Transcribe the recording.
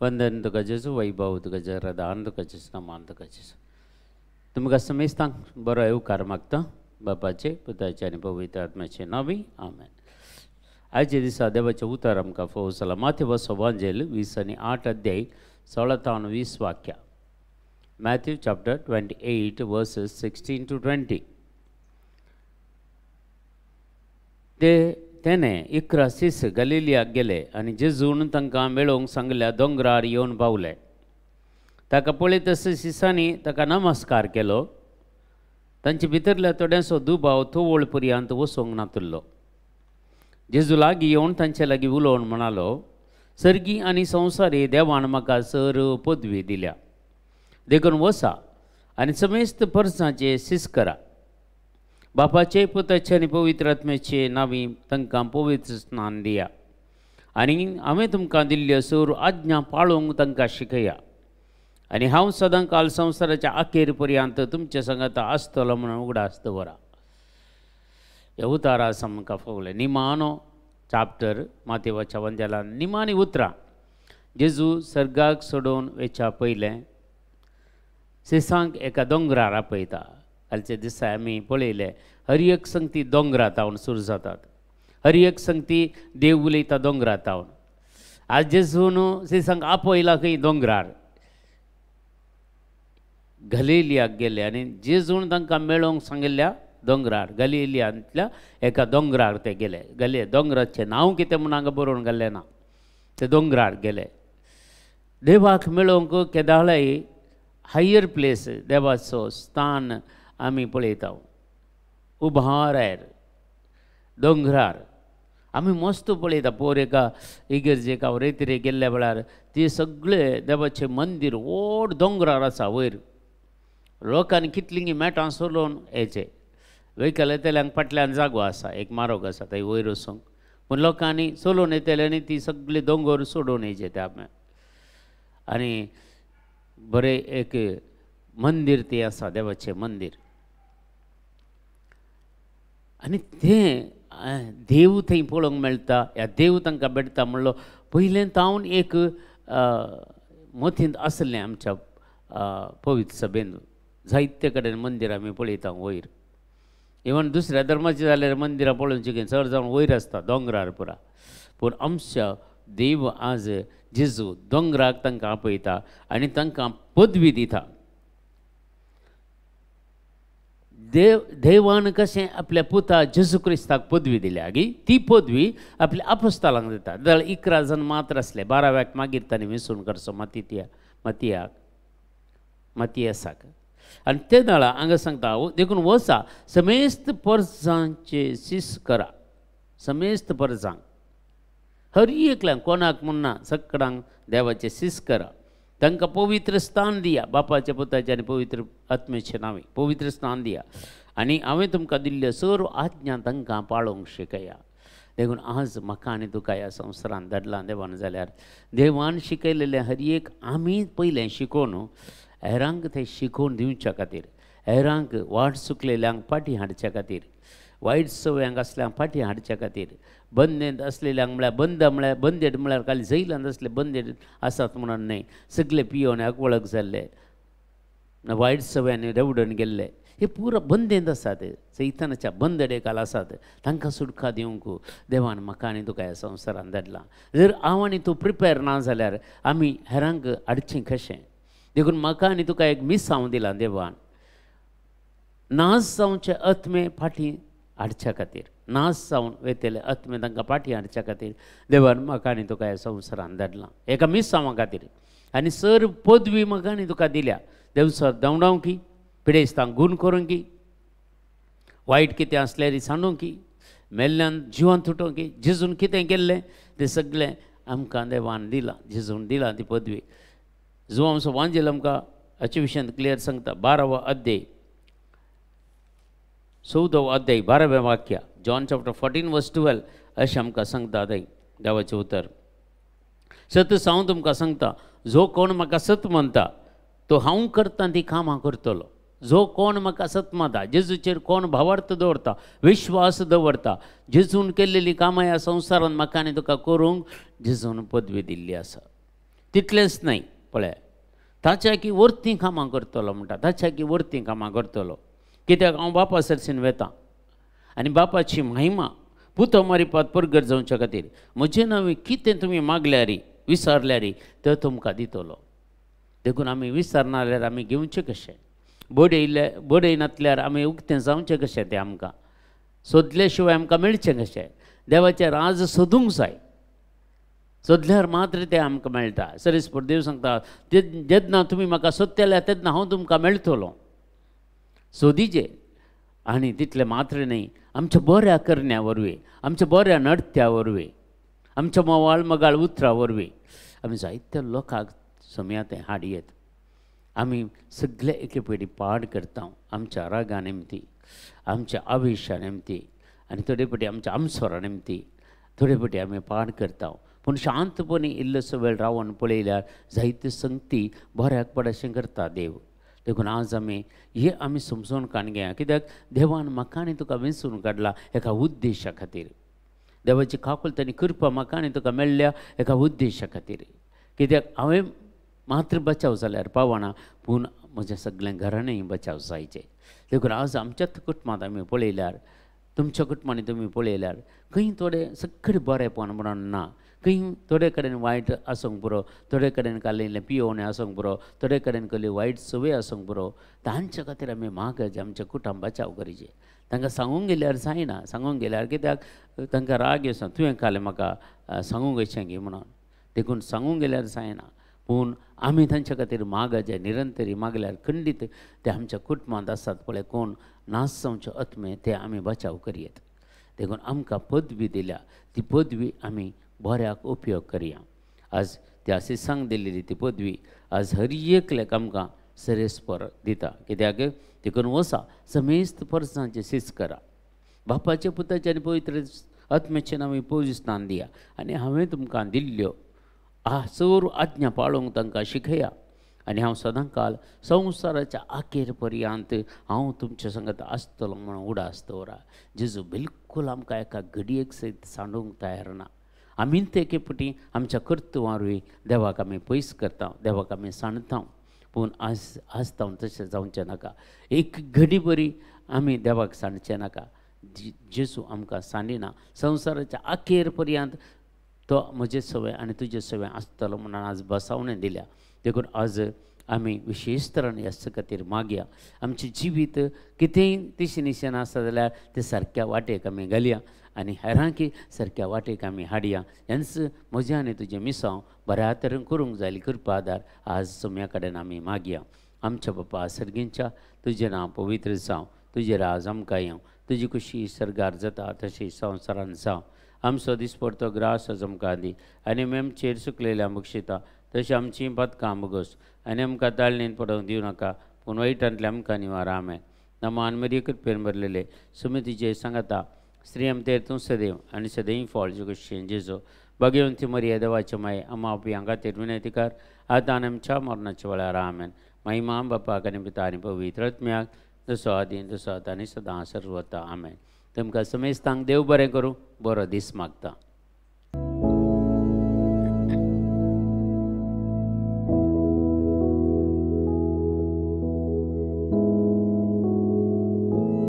वंदन तुका जेजू, वैभव तुका जरदान तुका जेजू, नमान तुका जेजू. तुमकां समेस्तांक बरो येवकार मागता बापाचे, पुताचे आनी पवित्र आत्म्याचे नांवी, आमेन. आयच्या दिसा देवाचें उतर आमकां फोव जाला. माथेवचो वांजेल 20 आनी 8 अध्याय 16 तावन 20 वाक्या. Matthew chapter 28 verses 16 to 20. ते तेणे 11 सीस गलिलियाक गेले आनी जेजून तांकां मेळोवंक सांगल्या दोंगरार येवन पावले. ताका पळयतस सिसांनी ताका नमस्कार केलो. तांचे भितरल्या थोड्यांचो दुबाव तोवळ पर्यंत वचोंक नातुल्लो. जेजू लागीं येवन तांचे लागीं उलोवन म्हणालो, सर्गी आनी संवसारी देवान म्हाका सर पदवी दिल्या, देखून वसा आनी समेस्त परसांचे सीस करा. बापाचे, पुताचे आनी पवित्र आत्म्याचे नांवी तांकां पवित्र स्नान दिया आनी हांवें तुमकां दिल्ल्यो सर आज्ञा पाळोवंक तांकां शिकया. आनी हांव सदां काल संवसाराच्या अखेर पर्यंत तुमच्या सांगाता आसतलो म्हणून उगडास दवरा. ह्या उतारा आमकां फावलें निमानो चाप्टर मातेवाच्या वंद्याला निमाणी उतरां. जेजू सर्गाक सोडोवन वेच्या पयलें सिसांक एका दोंगरार आपयता. कालच्या दिसा आमी पळयलें, हर एक संगती दोंगरा तावन सुरू जातात, हर एक संगती देव उलयता दोंगरा तावन. आज जेजून सिसांक आपयला खंय दोंगरार, गलिलियाक गेले आनी जेजून तांकां मेळोवंक सांगिल्ल्या दोंगरार, गलिलियांतल्या एका दोंगरार ते गेले. गले दोंगराचें नांव कितें म्हूण हांगा बरोवन घाल्लें ना, ते दोंगरार गेले. देवाक मेळोवंक केदाळाय हायर प्लेस, देवाचो स्थान आमी पळयता. उभारार दोंगरार आमी मस्त पळयता. पोर एका इगर्जेक रेतिरे गेल्ल्या वेळार ती सगळे देवाचें मंदीर व्हड दोंगरार आसा वयर. लोकांनी कितलीं मेटां सोलोवन येचे, व्हेकल येतल्यांक फाटल्यान जागो आसा, एक मारोग आसा थंय वयर वचूंक, पूण लोकांनी सोलोवन येतले आनी ती सगळी दोंगर सोडून येचे त्या. आनी बरें एक मंदीर ती आसा, देवाचें मंदीर. आनी तें देव थंय पळोवंक मेळटा, ह्या देव तांकां भेटता म्हणलो पयलें तावन एक मतींत आसलें आमच्या पवित्र सभेन. जायते कडेन मंदिर आमी पळयता वयर, इवन दुसऱ्या धर्माचें जाल्यार मंदिरां पळोवचीं की चड जावन वयर आसता दोंगरार पुरा. पूण आमच्या देव आज जेजू दोंगराक तांकां आपयता आनी तांकां पदवी दिता. देव देवान कशें आपल्या पुता जेजू क्रिस्ताक पदवी दिल्या गी, ती पदवी आपल्या आपोस्तालांक दिता. जाल्यार 11 जाण मात्र आसले, 12व्याक मागीर तांणी विसून करचो मातियाक मातियासाक. आनी ते दाळा हांगा सांगता, देखून वचा समेस्त परसांचे सीस करा. समेस्त परसांक, हर एकल्यांक, कोणाक म्हणना, सगळ्यांक देवाचें सीस करा. तांकां पवित्र स्थान दिया, बापाचे, पुताचे आनी पवित्र आत्म्याचे नांवी पवित्र स्थान दिया. आनी हांवें तुमकां दिल्ल्यो सर्व आज्ञा तांकां पाळोवंक शिकया. देखून आज म्हाका आनी तुका ह्या संवसारांत धाडलां देवान जाल्यार देवान शिकयलेलें हर एक आमी पयलें शिकोवन हेरांक तें शिकोवन दिवच्या खातीर, हेरांक वाट चुकलेल्यांक फाटीं हाडच्या खातीर, वायट सवयांक आसल्यांक फाटीं हाडच्या खातीर, बंदेंत आसलेल्यांक म्हळ्यार बंद म्हळ्यार बंदेड म्हळ्यार खाली जैलांत आसले बंदेड आसात म्हणून न्हय, सगळे पियोवन वळख जाल्ले, वायट सवयांनी रेवडून गेल्ले, हे पुरा बंदेंत आसात, सैतानाच्या बंदडेकाल आसात, तांकां सुटका दिवंक देवान म्हाका आनी तुका ह्या संवसारांत धाडलां. जर हांव आनी तूं प्रिपेर ना जाल्यार आमी हेरांक हाडचें कशें? देखून म्हाका आनी तुका एक मिसांव दिलां देवान, नाश जावचे आत्मे फाटीं हाडच्या खातीर, नाश जावन वयतले आत्मे तांकां फाटीं हाडच्या खातीर देवान म्हाका आनी तुका ह्या संवसारांत धाडलां एका मिसांवा खातीर. आनी सर पदवी म्हाका आनी तुका दिल्या, देवसर धांवडावंक, पिडेस्तांक गूण करूंक, वायट कितें आसल्यार सांडूंक, मेल्ल्यान जिवान तुटोवंक, जेजून कितें केल्लें तें सगळें आमकां देवान दिलां, जेजून दिलां ती पदवी. जो आमचो वांजेल आमकां हाचे विशयांत क्लियर सांगता. 12वो अध्याय 14वो अध्याय 12वें वाक्य, जॉन चॅप्टर 14 वर्स 12 अशें आमकां सांगता थंय देवाचें उतर. सत हांव तुमकां सांगता, जो कोण म्हाका सत म्हणटा तो हांव करता ती कामां करतलो. जो कोण म्हाका सत मानता, जेजूचेर कोण भावार्थ दवरता, विश्वास दवरता, जेजून केल्लेली कामां ह्या संवसारांत म्हाका आनी तुका करूंक जेजून पदवी दिल्ली आसा. तितलेंच न्हय पळय ताच्या की वरतीं कामां करतलो म्हणटा, ताच्या की वरतीं कामां करतलो, कित्याक हांव बापा सरसीन वेतां आनी बापाची महिमा पुतो मारिपात परगट जावच्या खातीर म्हजें नांव कितें तुमी मागल्यारी विसरल्यारी तें तुमकां दितलो. देखून आमी विसरना जाल्यार आमी घेवचें कशें, बडयले बडयनातल्यार आमी उक्तें जावचें कशें, तें आमकां सोदले शिवाय आमकां मेळचें कशें. देवाचें राज सोदूंक जाय, सोदल्यार मात्र तें आमकां मेळटा. सरेस्पर देव सांगता जेन्ना तुमी म्हाका सोदतले तेन्ना हांव तुमकां मेळटलो. सोदीचे आनी तितलें मात्र न्हय, आमच्या बऱ्या करण्या वरवीं, आमच्या बऱ्या नडत्या वरवीं, आमच्या मोवाळ मगाळ उतरां वरवीं आमी जायत्या लोकांक समया तें हाडयेत. आमी सगळे एके पयलीं पाड करता आमच्या रागा निमती, आमच्या आवेशा निमती आनी थोडे पटी आमच्या आमसोरा निमती थोडे पटी आमी पाड करता. पूण शांतपणी इल्लोसो वेळ रावन पळयल्यार जायते संगती बऱ्याक पड अशें करता देव. देखून आज आमी हे आमी समजून काण घेया, कित्याक देवान म्हाका आनी तुका वेंचून काडला एका उद्देशा खातीर. देवाची काकुळट आनी कृपा म्हाका आनी तुका मेळ्ळ्या एका उद्देशा खातीर, कित्याक हांवें मात्र बचाव जाल्यार पावना पूण म्हज्या सगळ्या घरानूय बचाव जायचे. देखून आज आमच्याच कुटुंबांत आमी पळयल्यार, तुमच्या कुटुंबांनी तुमी पळयल्यार खंय थोडे सगळे बरेपण म्हणून ना, खंय थोडे कडेन वायट आसूंक पुरो, थोडे कडेन काडलें पियोवणें आसूंक पुरो, थोडे कडेन कसली वायट संवय आसूंक पुरो. तांच्या खातीर आमी मागचे आमच्या कुटुंब बचाव करचे. तांकां सांगूंक गेल्यार जायना, सांगूंक गेल्यार कित्याक तांकां राग येता, तुवें काल म्हाका सांगूंक अशें गी म्हणून. देखून सांगूंक गेल्यार जायना, पूण आमी तांच्या खातीर मागचे निरंतरी मागल्यार खंडीत ते आमच्या कुटुंबांत आसात पळय कोण नाश जावचे आत्मे ते आमी बचाव करयेत. देखून आमकां पदवी दिल्या ती पदवी आमी बऱ्याक उपयोग करया. आज त्या शिसांक दिल्ली ती पदवी आज हर एकल्याक आमकां सरेस्पर दिता, कित्याक देखून वसा समेस्त परसांचे शिस करा, बापाचे पुताचे आनी पवित्र आत्म्याचे नांव पवित्र दिया आनी हांवें तुमकां दिल्ल्यो सर्व आज्ञा पाळूंक तांकां शिकया आनी हांव सदांकाल संवसाराच्या आखेर पर्यंत हांव तुमच्या संगत आसतलो म्हणून उडास दवरा. जेजू बिलकूल आमकां एका घडयेक सयत सांडूंक तयार ना. आमी ते एके पटी आमच्या कर्तुवां वरवीं देवाक आमी पयस करता, देवाक आमी सांडता, पूण आज आज तावन तशें जावचें नाका. एक घडी बरी आमी देवाक सांडचें नाका. जेजू आमकां सांडिना, संवसाराच्या आखेर पर्यंत तो म्हजे सवय आनी तुजे सवय आसतलो म्हणून आज बसावणें दिल्या. देखून आज आमी विशेश तरान ह्या खातीर मागया. आमचें जिवीत कितेंय तिशी निशेन आसा जाल्यार तें सारक्या वाटेक आमी घालया आनी हेरांकी सारक्या वाटेक आमी हाडया. हेंच म्हजें आनी तुजें मिसांव बऱ्या तरेन करूंक जाय कृपा आदार आज सोम्या कडेन आमी मागया. आमच्या बापा सर्गींच्या तुजें नांव पवित्र जावं, तुजें राज आमकां येवं, तुजी खुशी सर्गार जाता तशी संवसारान जावं. आमचो दिसपडतो ग्रास आज आमकां दी आनी आमी आमचेर सुकलेल्या बक्षिता तशें आमचीं पदकां बगस आनी आमकां ताळणेन पडोवंक दिवं नाका पूण वायटांतल्या आमकां निवार. आमेन. नमान मरिये कृपेन भरलेले सुमतीचे सांगता स्त्री आमतेर तूं सदैव आनी सदैव फळ जुगशेन जेजो भाग्यवंती मरिया देवाचे माये अम्मा आपी खातीर विनंती कर आतां आनी आमच्या मरणाच्या वेळार. आमेन. महिमा बापाक आनी पिता आनी पवित्र आत्म्याक जसो आदीं तसो आतां आनी सदां सर्वता. आमेन. तुमकां समेस्तांक देव बरें करूं, बरो दीस मागता.